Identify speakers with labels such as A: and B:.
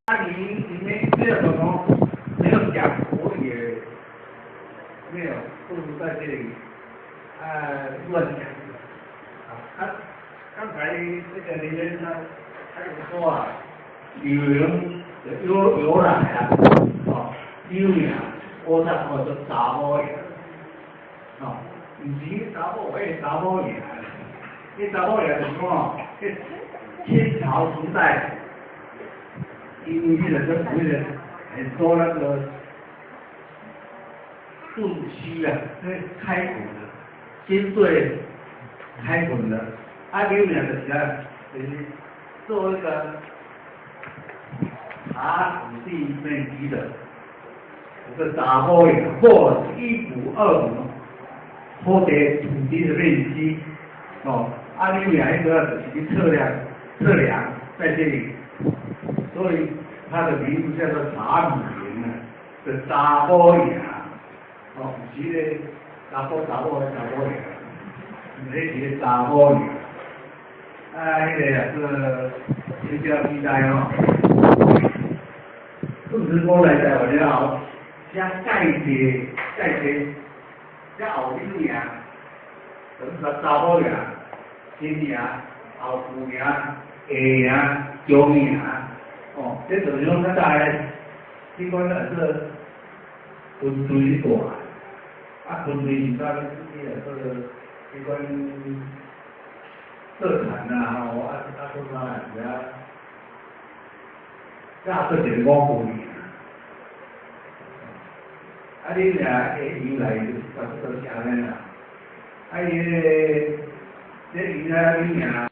A: 啊，你們這個什麼沒有講國語，沒有，都是在這裡啊亂講。啊，剛才這個李先生他有說啊，有人有由來啊，哦，有名，我才叫做查某營，哦，毋是查某，彼查某營，彼查某營就是講，彼清朝時代，因為彼個政府彼個很多那個築區啊，那開墾的，針對開墾的，啊，有名就是啊，就是做那個查土地面積的，這個查某營，或1股2畝，土地土地的面積，哦，啊，有名彼個就是去測量測量在這裡，所以它的名字叫做查米營啊，是查某營，哦，毋是咧查甫查某的查某營，彼是查某營，啊，彼個也是清朝時代哦，當時我來台灣了後，寫蓋地蓋地，寫後尾營，等於說查某營、新營、後埔營、下營、中營，哦，這就是講較早的，這款也是軍隊大，啊，軍隊是啥物？這個這款社團啊，吼，啊啊，什麼啊，是啊，這做一個五股營。啊，你若會由來就是差不多是按呢啦。啊，伊彼個這伊啊，伊名。